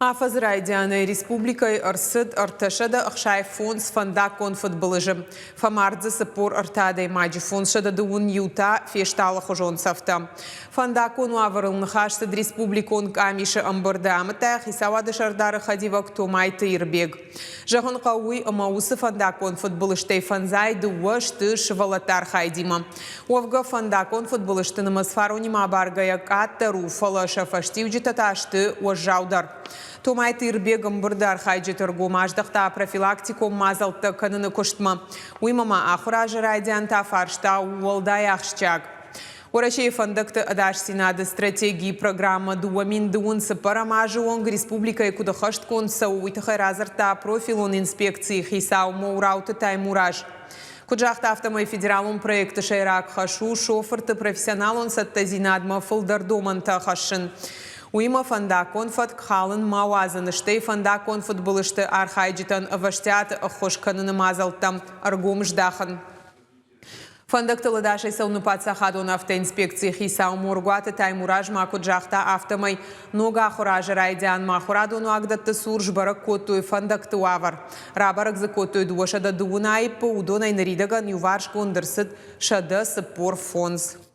Афӕдзы райдианӕй республикӕйы ӕрцыд 365 фӕндаггон фыдбылызы. Фӕмард дзы 43 адӕймаджы, 521 та фесты алыхуызон цӕфтӕ. Фӕндаггон уавӕрыл ныхас цыд республикон къамисы ӕмбырды, амыдта хицауады сӕрдары хӕдивӕг Томайты Ирбег. Зӕгъын хъӕуы уый, ӕмӕ уыцы фӕндаггон фыдбылызтӕй фӕндзай дыууӕ сты сывӕллӕтты архайдимӕ. Уӕвгӕ, фӕндаггон фыдбылызты нымӕц фаронимӕ абаргӕйӕ къаддӕр у, фӕлӕ сӕ фӕстиуджытӕ та сты уӕззаудӕр. Томайты Ирбег ӕмбырды архайджыты ргом аздӕхта профилактикон мадзӕлттӕ кӕныны куыстмӕ. Уыимӕ ма ахуыр азы райдиан та фарста у уӕлдай ахсджиаг. Уӕрӕсейы фӕндӕгты ӕдасдзинады стратегийы программӕ 2024 азы онг республикӕйы куыд ӕххӕстгонд цӕуы, уый тыххӕй радзырдта профилон инспекцийы хицау Моурауты Таймураз. Куыд загъта, афтӕмӕй федералон проекты сӕйраг хӕс у шофырты профессионалон цӕттӕдзинадмӕ фылдӕр домӕнтӕ хӕссын. Уыимӕ фӕндаггон фӕтк халын ма уадзын, стӕй фӕндаггон фыдбылызты архайджытӕн ӕвӕстиаты ӕххуыс кӕныны мадзӕлттӕм ӕргом здахын. Фӕндӕгтыл ӕдасӕй цӕуыны паддзахадон автоинспекцийы хицау Моргуаты Таймураз ма куыд загъта, афтӕмӕй ног ахуыры азы райдианмӕ ахуырадон уагдӕтты цур сбӕрӕг кодтой фӕндӕгты уавӕр. Рабӕрӕг дзы кодтой 230 аиппы, уыдонӕй ныридӕгӕн иуварсгонд ӕрцыд 145.